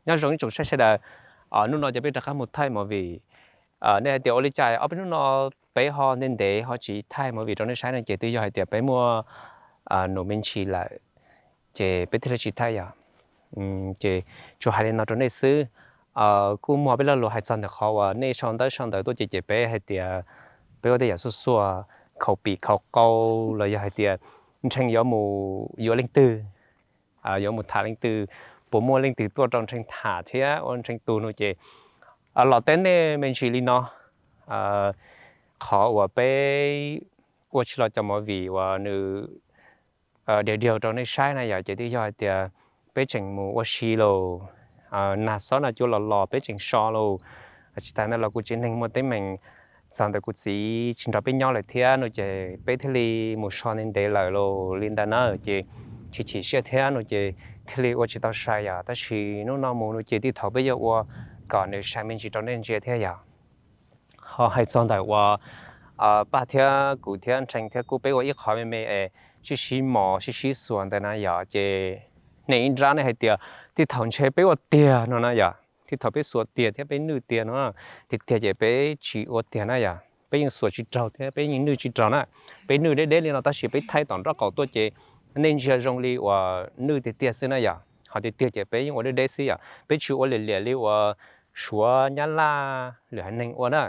Nyob zoo ib tsoom saib sawv daws, hnub no ces peb rov qab mus thaij movie. Nej hais tias ua li cas ob peb hnub no peb ho ntev ntev ho tsis thaij movie rau nej saib no ces twb yog hais tias peb muaj num me ntsis lawm, ces peb thiaj li tsis thaij yom. Ces tsuas hais li no rau nej xwb. Kuj muaj peb lo lus hais txog ntawm qhov uas nej sau ntawv sau ntawv tuaj ces ces peb hais tias peb ua tej yam xuaj xuaj, khaus pim khaus qau, los yog hais tias Nrhee yuav mus yuav leej twg, yuav mus tham leej twg, puas muaj leej twg tuaj rau Nrhee tham thiab ua Nrhee tus no ces los teb nej me ntsis li no. Qhov uas peb ua tsis los cov movie uas nws diav diav rau nej saib na yom, ces twb yog hais tias peb tseem mus ua si lauj, nag xob nag cua los los peb tseem so lauj. Tsis tas ntawd los kuv tsev neeg muaj teeb meem txog ntawm kuv txiv tsis nrog peb nyob lawm thiab no ces peb thiaj li mus so ntev ntev lawm lauj li ntawd na, ces chim chim siab thiab no ces thiaj li ua tsis tau sai yom. Tab sis hnub no mus no ces tej thaum peb yuav ua kom nws sai me ntsis rau nej ntsia thiab yom. Ho hais txog ntawm uas Paj thiab kuv thiab Nrhee thiab Kub peb ua ib qho me me es sib sib mos sib sib xuas ntawd na yom, ces nej ib nrab nej hais tias tej thaum ntshe peb ua tiag no na yom, tej thaum peb xuas tiag thiab peb nwj tiag no, tiag tiag ces peb tsis ua tiag na yom, peb yeej xuas tsis raug thiab peb yeej nwj tsis raug na. Peb nwj deb deb li no tab sis peb thaij tom nraub qaum tuaj ces nej ntsia zoo li uas nwj tiag tiag xwb na yom, ho tiag tiag ces peb yeej ua deb deb xwb yom, peb tsis ua liam liam li uas Suav Nyab Laj lwm haiv neeg ua na.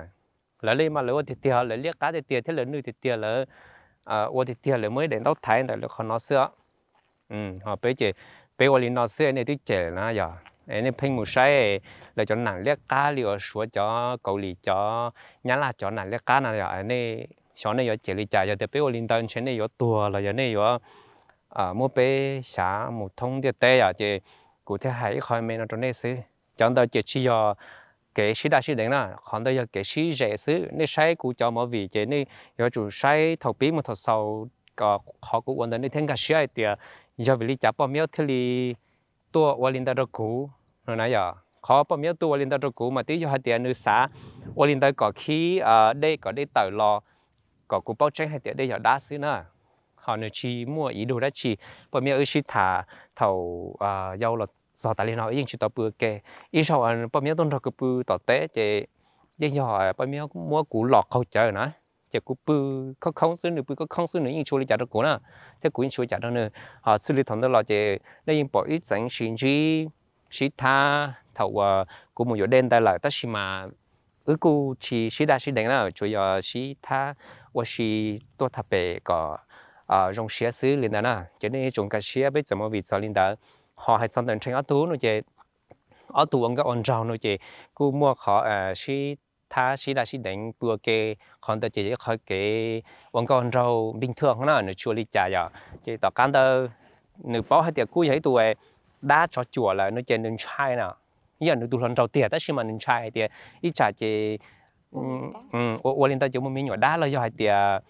Lawv li mas lawv ua tiag tiag, lawv liab qab tiag tiag thiab lawv nwj tiag tiag, lawv ua tiag tiag, lawv muaj ib daim ntaub thaiv ntawm lawv qhov no xwb os. Ho peb ces peb ua li no xwb nej twb cem na yom, nej pheej mus saib lawv cov nam liab qab li uas Suav cov, Kaus Lim cov, Nyab Laj cov nam liab qab na yom, nej xyov nej yuav cem li cas, yog tias peb ua li ntawd ntshe nej yuav tuag los yog nej yuav muab peb xyav mus thoob ntiaj teb yom, ces kuv thiaj hais ib qho me no rau nej xwb. Cov ntawd ces tsis yog kev sib daj sib deev na, qhov ntawd yog kev sib zem xwb. Nej saib kuv cov movie ces nej yuav tsum saib thaum pib mus thaum xaus, qhov kuv ua ntawd nej thiaj nkag siab hais tias yog vim li cas poj Miab thiaj li tuaj ua li ntawd rau kuv no na yom. Qhov poj Miab tuaj ua li ntawd rau kuv mas twb yog hais tias nws xav ua li ntawd kom khib dej kom dej tawm los, kom kuv paub tseeb hais tias dej yog dab xwb na. Ho nws tsis muaj ib dug dab tsi. Poj Miab wb sib tham thaum yau los txog tas li no wb yeej tsis tau pw ua ke. Ib zaug poj Miab tuaj nrog kuv pw tom teb ces yeej yog poj Miab muab kuv los qaug cawv na, ces kuv pw khoob khoob xwb, nws pw khoob khoob xwb, nws yeej tsis ua li cas rau kuv na, thiab kuv yeej tsis ua cas rau nws. Ho txij li thaum ntawd los ces nej yeej pom wb txeev sib ntsib sib thab thaum uas kuv mus yuav dej ntawd lawm, tab sis mas wb kuj tsis sib daj sib deev na, tsuas yog sib thab ua si tuaj tham pem kom zoo siab xwb li ntawd na. Ces nej tsuas nkag siab peb txawm movie txog li ntawd. Ho hais txog ntawm Nrhee ob tug no ces ob tug ua nkauj ua nraug no ces kuj muaj qhov sib thab sib daj sib deev pw ua ke. Qhov ntawd ces yog ib qhov kev ua nkauj ua nraug npij thuaj na, nws tsis ua li cas yom. Ces tom qab ntawd nws paub hais tias kuj yog ib tug dab tsov cuam lawm no ces nws ntshai na. Yog nws tus hluas nraug tiag tab sis mas nws ntshai hais tias ib tsam ces ua ua li ntawd ces muaj me nyuam dab los yog hais tias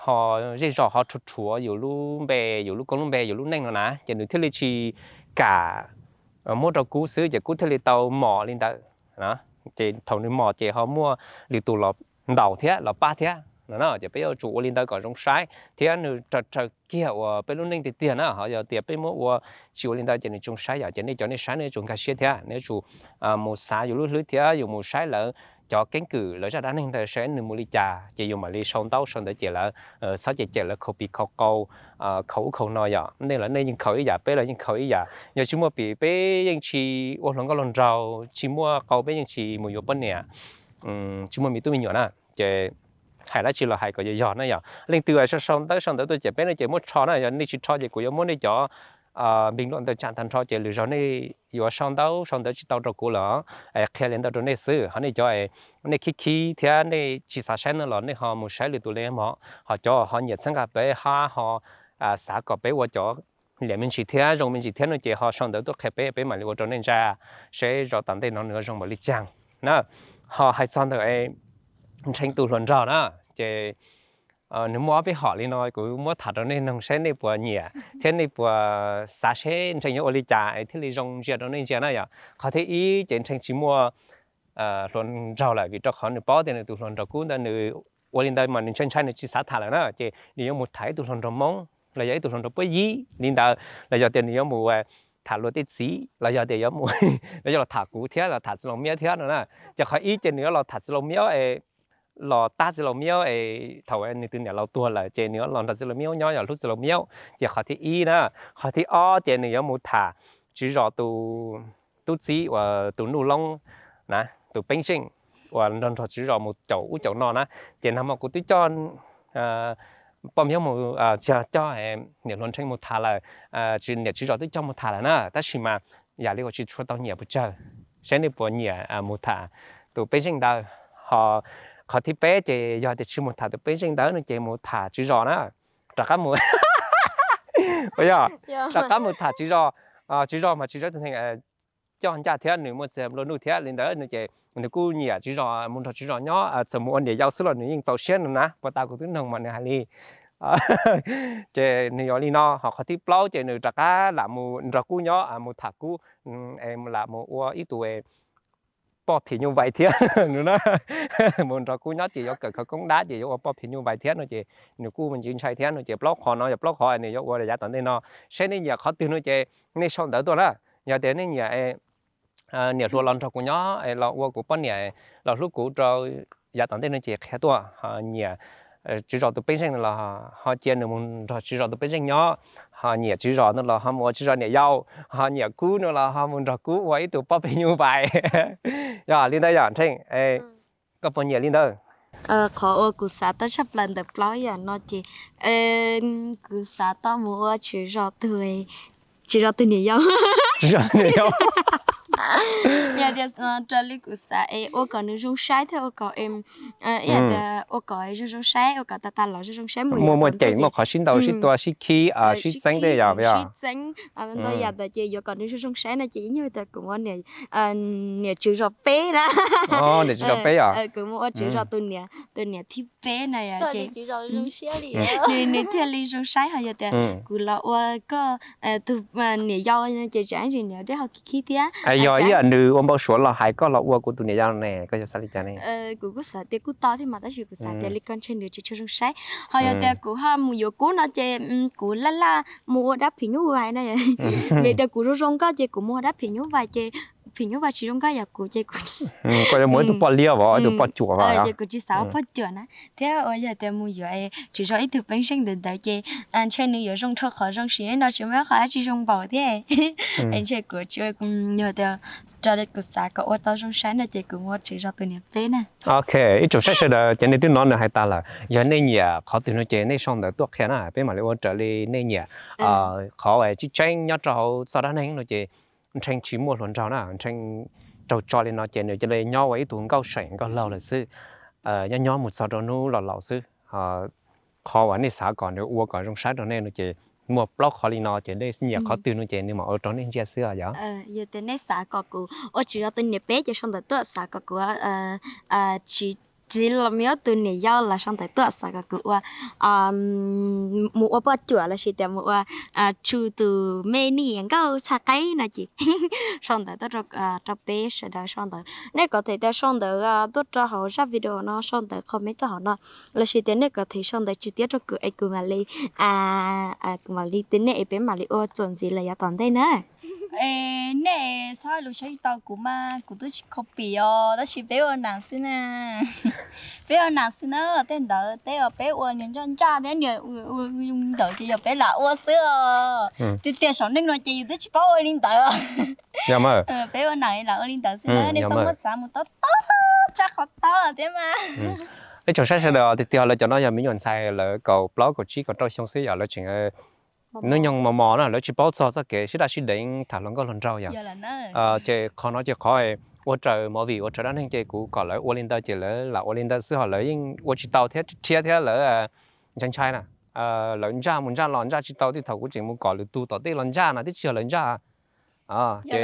ho zej zos ho rhuav rhuav yus lub npe, yus lub koob lub npe, yus lub neej no na, ces nws thiaj li tsis kam muab rau Kub xwb, ces Kub thiaj li tau mos li ntawd. Ces thaum nws mos ces ho muaj lwm tus los ntaus thiab los pab thiab no na, ces peb yuav tsum ua li ntawd kom zoo saib thiab nws raws raws kiag uas peb lub neej tiag tiag na. Ho yog tias peb muab ua tsis ua li ntawd ces nws tsis zoo saib yom. Ces nej cov nej saib nej yuav tsum nkag siab thiab nej yuav tsum mus xav yus lub hlwb thiab yus mus saib lawv cov keeb kwm lawv zaj dab neeg ntawd saib nws mus li cas ces yus mam li sau ntaub sau ntawv cem lawv, txhob cem cem lawv khaus pim khaus qau, khaus ub khaus no yom. Nej los nej yeej khaus ib yam, peb los yeej khaus ib yam. Yog tsis muaj pim peb yeej tsis ua hluas nkauj hluas nraug, tsis muaj qau peb yeej tsis mus yuav poj niam, tsis muaj me tub me nyuam na. Ces hais dab tsi los hais kom yog yog na yom. Leej twg sau sau ntawv sau ntawv tuaj cem peb no ces muab rho na, yog nej tsis rho ces kuv yuav muab nej cov npeeg luaj ntawd tsam tag nrho ces lwm zaug nej yuav sau ntaub sau ntawv tsis tau rau kuv lawm. Qhia li ntawd rau nej xwb, ho nej cov nej khib khib thiab nej tsis xav saib no los nej ho mus saib lwm tus li mog. Ho cov ho nyiam txhawb nqa peb hab ho xav kom peb ua cov liam me ntsis thiab zoo me ntsis thiab no ces ho sau ntawv tuaj qhia peb, peb mam li ua rau nej ntsa seb zov tom ntej no nws zoo npaum li cas na. Ho hais txog ntawm Nrhee tus hluas nraug na, ces nws muaj ob peb hom li no kuv muab tham rau nej noog saib nej puas nyiam thiab nej puas xav seb Nrhee yuav ua li cas es thiaj li zoo ntsia rau nej ntsia na yom. Qhov thib ib ces Nrhee tsis muaj hluas nraug lawm vim rau qhov nws paub tias nws tus hluas nraug Kub ntawd nws ua li ntawd mas nws ntshai ntshai nws tsis xav tham lawm na, ces nws yuav mus tham ib tug hluas nraug Hmoob los yog ib tug hluas nraug Puab Yib li ntawd, los yog tias nws yuav mus tham luag tej txiv los yog tias yuav mus, yuav los tham kuv thiab los tham txiv laus miab thiab no na. Ces qhov ib ces nws yuav los tham txiv laus miab es los tab txiv laus miab es thaum nws tus niam laus tuag lawm ces nws yuav los nrog txiv laus miab nyob, yog hlub txiv laus miab. Ces qhov thib ib na. Qhov thib ob ces nws yuav mus tham tswv zos tus tub txib uas tus Nuj Loob na, tus Peeb Zeej uas nrog nrog tswv zos mus caum ub caum no na. Ces nag hmo kuv twb coj poj miab mus, coj niam hluas Nrheej mus tham lawm, niam tswv zos twb coj mus tham lawm na, tab sis mas yam li uas tsis tshua tau nyiam pes tsawg. Saib nej puas nyiam mus tham tus Peeb Zeej ntawd. Ho qhov thib peb ces yog tias tsis mus tham tus Peeb Zeej ntawd no ces mus tham tswv zos na. Rov qab mus, yog, rov qab mus tham tswv zos. Tswv zos mas tswv zos tus neeg coj ncaj thiab nws muaj txiag nplua nuj thiab li ntawd no ces nws kuj nyiam tswv zos, mus nrog tswv zos nyob, txawm mus ua niam yau xwb los nws yeej txaus siab no na, puag ta kuv twb noog mas nws hais li. Ces nws yuav li no, ho qhov thib plaub ces nws rov qab lam mus nrog kuv nyob, mus tham kuv, lam mus ua ib tug poj phim nyuj vais thiab no na. Mus nrog kuv nyob ces yuav kawm khawv koob dab ces yuav ua poj phim nyuj vais thiab no ces nws kuj ntsis ntshai thiab no ces plaub qhov no yog plaub qhov nws yuav ua yav tom ntej no. Saib nej nyiam qhov twg no ces nej sau ntawv tuaj na. Yog tias nej nyiam niam hluas los nrog kuv nyob los ua kuv poj niam los hlub kuv rau yav tom ntej no ces qhia tuaj. Ho nyiam tswv zos tus Peeb Zeej no los ho cia nws mus nrog tswv zos tus Peeb Zeej nyob. Ho nyiam tswv zos no los ho mus ua tswv zos niam yau. Ho nyiam kuv no los ho mus nrog kuv ua ib tug poj phim nyuj vais. Yog li ntawd yog Nrheej, koj puas nyiam li ntawd? Qhov uas kuv xav tau tshaj plaws ntawm plaub yam no ces kuv xav tau mus ua tswv zos tus, tswv zos tus niam yau. Yog tias raws li kuv xav es ua kom nws zoo saib thiab ua kom, ib yam tias ua kom zoo zoo saib, ua kom tas tas los zoo zoo saib mus muaj muaj ceem, muaj qhov sib ntaus sib tua sib khib sib txeeb tej yam, sib txeeb ntau yam ntawd ces yuav kom nws zoo zoo saib no ces yeej yog tias kuv ua niam tswv zos peb na. Niam tswv zos peb yom? Kuv mus ua tswv zos tus niam, tus niam thib peb na yom ces nws thiaj li zoo saib. Ho yog tias kuv los ua koj tus niam yau no ces tsam ntsis niam dej ho khib khib thiab. Yog ib yam nws ua npau suav los hais koj los ua kuv tus niam yau ne, koj xav li cas ne? Kuv kuj xav tias kuj tau thiab mas tab sis kuv xav tias li ko ntshe nws tsis tshua zoo saib. Ho yog tias kuv ho mus yuav kuv no ces kuv laj laj mus ua dab phim nyuj vais na. Vim tias kuv zoo zoo nkauj ces kuv mus ua dab phim nyuj vais ces phim nyuj vais tsis zoo nkauj yam kuv ces kuv, koj yuav mus ib tug poj liab vov ib tug poj cuam ces kuv tsis xav ua poj cuam na. Thiab uas yog tias mus yuav tswv zos ib tug Peeb Zeej ntawd ntawd ces ntshe nws yuav zoo dhau qhov zoo siv no tsis muaj qhov dab tsi zoo npaum thiab. Es ntshe kuv tsis, yog tias raws li kuv xav kom ua tau zoo saib no ces kuv mus ua tswv zos tus niam peb na. Ok, ib tsoom saib sawv daws ces nej twb hnov nws hais tas lawm, yog nej nyiam qhov twg no ces nej sau ntawv tuaj qhia na, peb mam li ua raws li nej nyiam. Qhov tseeb tseeb nyob rau hauv txoj dab neeg no ces Nrheej tsis muaj hluas nraug na, Nrheej raug tso li no ces nws cia li nyob ua ib tug nkauj seem nkauj laug lawm xwb, nyob nyob mus txog rau hnub los laus xwb. Qhov uas nej xav kom nws ua kom zoo saib rau nej no ces muaj plaub qhov li no ces nej nyiam qhov twg no ces nws mam ua rau nej ntsia xwb os yom. Yog tias nej xav kom kuv ua tswv zos tus niam peb ces sau ntawv tuaj, xav kom kuv tsis, tsis los mus ua tus niam yau los sau ntawv tuaj, xav kom kuv ua mus ua poj cuam lossis tias mus ua Tsu tus me niam nkauj txhais qeeb no ces sau ntawv tuaj rau peb sawv daws sau ntawv. Nej kom them tias sau ntawv tuaj rau hauv zaj video no, sau ntawv comment tuaj hauv no, lossis tias nej kom them sau ntawv tsis tiab rau kuv es kuv mam li, kuv mam li tim nej es peb mam li ua txuas ntxiv lawm yav tom ntej na. Es nej txhob lus saib tau kuv mas kuv twb tsis copy os, tab sis peb ua nam xwb na. Peb ua nam xwb na, tej ntawd tej uas peb ua niag ntsaj ntsaj thiab niag ntawd ces yog peb lam ua xwb os. Tiag tiag saum neej no ces yus twb tsis paub ua li ntawd. Peb ua nam lam ua li ntawd xwb na, nej txhob muab xav mus tob tob tsaj qhov tob thiab mas. Ib tsoom saib sawv daws, tiag tiag lawv cov no yog me nyuam ntxhais lawv kaum plaub kaum tsib kaum rau xyoo xwb yom, lawv tseem hnub nyoog mos mos na, lawv tsis paub txog txoj kev sib daj sib deev tham hluas nkauj hluas nraug yom. Ces qhov no ces qhov ua raws movie ua raws dab neeg ces kuv kom lawv ua li ntawd ces lawv lam ua li ntawd xwb, ho lawv yeej ua tsis tau thiab rhiab thiab lawv ntshai ntshai na. Lawv ntsaj mus ntsaj los ntsaj tsis tau, tej thaum kuv tseem mus kom lwm tus tom tej los ntsaj no twb tsis yog lawv ntsaj. Ces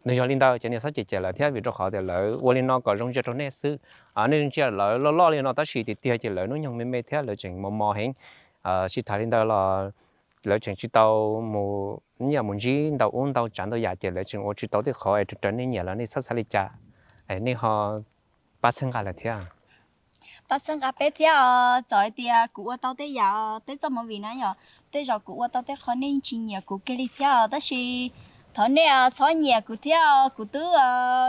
nws yog li ntawd ces nej txhob cem cem lawv thiab, vim rau qhov tias lawv ua li no kom zoo ntsia rau nej xwb. Nej ntsia lawv loj loj li no tab sis tiag tiag ces lawv hnub nyoog me me thiab lawv tseem mos mos heev. Tsis tas li ntawd los lawv tseem tsis tau mus, nyiam mus ntsib ntau ub ntau tsav ntau yam ces lawv tseem ua tsis tau tej qhov es raws nej nyiam los nej txhob xav li cas. Nej ho pab txhawb nqa lawv thiab. Pab txhawb nqa peb thiab os, txawm hais tias kuv ua tau tej yam peb txoj movie na yom, tej zaum kuv ua tau tej qho nej tsis nyiam kuv kiag li thiab, tab sis thov nej txhob nyiam kuv thiab, kuv twb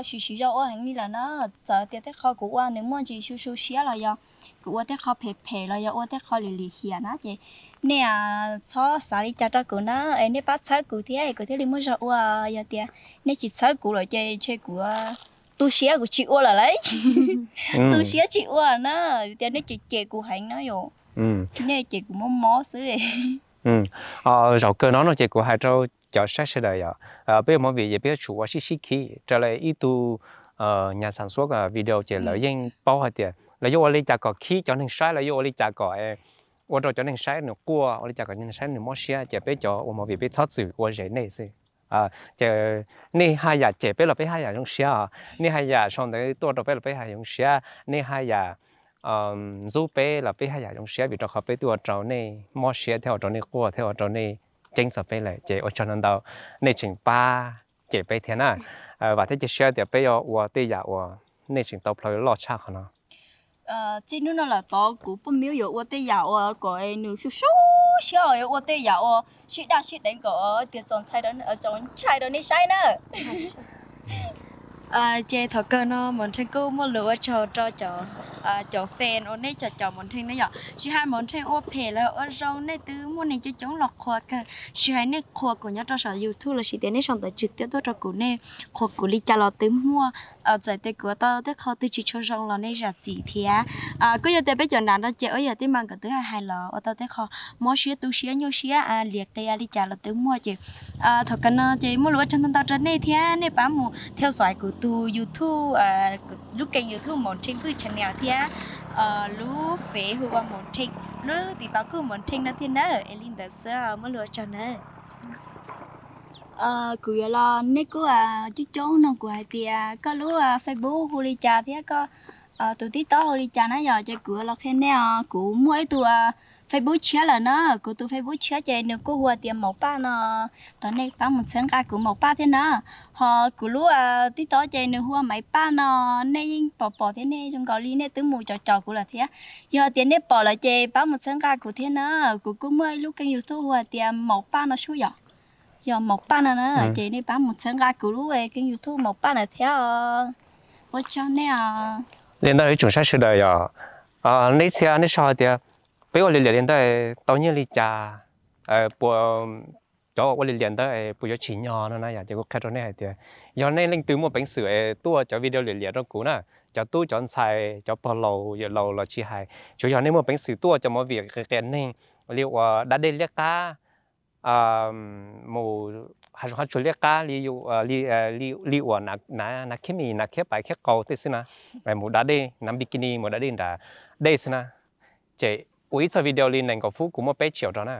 siv siv zog ua heev li lawm na. Txawm tias tej qho kuv ua nws muaj ntsis su su siab los yog kuv ua tej qho phem phem los yog ua tej qho lim lim hiam na ces nej txhob xav li cas rau kuv na, es nej pab txhawb kuv thiab es kuv thiaj li muaj zog ua. Yog tias nej tsis txhawb kuv lawm ces ntshe kuv tu siab kuv tsis ua lawm lauj. Tu siab tsis ua na, tias nej cem cem kuv heev na yom. Nej cem kuv mob mob xwb. Zaum kawg no no ces kuv hais rau cov saib sawv daws yom, peb ua movie ces peb yuav tsum ua sib sib khib raws li ib tug nyas xas xuab video ces lawv yeej paub hais tias lawv yuav ua li cas kom khib cov neeg saib, lawv yuav ua li cas kom ua rau cov neeg saib nws quaj, ua li cas kom cov neeg saib nws mob siab, ces peb cov ua movie peb txhob txwm ua zes nej xwb. Ces nej haj yam cem peb los peb haj yam zoo siab, nej haj yam sau ntawv tuaj rau peb los peb haj yam zoo siab, nej haj yam ntxub peb los peb haj yam zoo siab, vim rau qhov peb twb ua rau nej mob siab thiab ua rau nej quaj thiab ua rau nej ceeb txog peb lawm, ces ua tsaug ntau ntau nej tseem pab cem peb thiab na. Vam thiab cia siab tias peb yuav ua tej yam uas nej tseem tau plhaw loj tshaj qhov no. Txij hnub no lawm tod kuv poj miub yuav ua tej yam uas kom nws su su siab, yuav ua tej yam uas sib daj sib deev kom tias txaus ntshai rau nej saib na. Ces thaum kawg no Maum Nrheej kuj muaj lus ua tsaug rau cov fan uas nej cov cov Maum Nrheej na yom. Tsis hais Maum Nrheej ua phem los ua zoo, nej twb muaj neeg coob coob los qhuas kawg, tsis hais nej qhuas kuv nyob rau saum YouTube los sis tias nej sau ntawv tswv tiab tuaj rau kuv, nej qhuas kuv li cas los twb muaj. Txawm tias kuv ua tau tej qho twg tsis tshua zoo los nej zam txim thiab. Kuj yog tias peb cov nav no ces ua yam tej mas nkawd twb hais hais los ua tau tej qho mob siab tu siab nyuaj siab liam qias li cas los twb muaj ces thaum kawg no ces muaj lus ua tsaug ntau ntau rau nej thiab nej pab mus theo dõi kuv tus YouTube, lub kênh YouTube Maum Nrheej Vwj Channel thiab lub Face hu ua Maum Nrheej, lub TikTok kuj Maum Nrheej no thiab na. Es li ntawd xwb, muaj lus ua tsaug nawb. Kuv yuav los nej kuj coob coob nug kuv hais tias koj lub Facebook hu li cas thiab koj tus TikTok hu li cas na yom, ces kuv los qhia nej os. Kuv muaj ib tug Facebook tshiab lawm na, kuv tus Facebook tshiab ces nws kuj hu tias Maum Paj no, thov nej pab mus txhawb nqa kuv Maum Paj thiab na. Ho kuv lub TikTok ces nws hu ua Maiv Paj no, nej yeej pom pom thiab nej zoo nkaus li nej twb mus caum caum kuv lawm thiab. Yog tias nej pom lawm ces pab mus txhawb nqa kuv thiab na. Kuv kuj muaj ib lub kênh YouTube hu hais tias Maum Paj no sub yom. Yog Maum Paj no na, ces nej pab mus txhawb nqa kuv lub kênh YouTube Maum Paj na thiab os. Ua tsaug nej os. Li ntawd ib tsoom saib sawv daws yom, nej txhia nej sau hais tias peb ua liam liam li ntawd tau nyiaj li cas, puas, cov ua liam liam ntawd puas yuav tsim nyog no na yom. Ces kuv qhia rau nej hais tias yog nej leej twg muaj peev xwm es tuaj cov video liam liam rau kuv na, cov tub cov ntxhais cov pog laus yawm laus los tsis hais, tsuas yog nej muaj peev xwm tuaj cov movie qias qias neeg li uas da dej liab qab, mus hav zoov hav tsuag liab qab li uas nav khiab mis nav khiab pais khiab qau tej xwb na, mus da dej nav bikini mus da dej nram dej xwb na, ces ua ib txoj video li nees nkaum phút kuv muaj peb triệu rau na.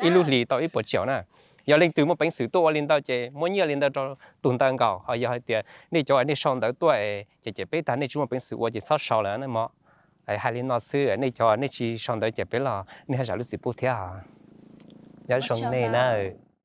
Ib lub hlis tau ib puas triệu na. Yog leej twg muaj peev xwm tuaj ua li ntawd ces muab nyiaj li ntawd rau tus ntawd nkaus. Ho yog hais tias nej cov nej sau ntawv tuaj es ces ces peb tag nej tsis muaj peev xwm ua ces txhob sau lawm na mog. Hais li no xwb, nej cov nej tsis sau ntawv ces peb los nej haj zam lub txim pub thiab. Nyob zoo nej na.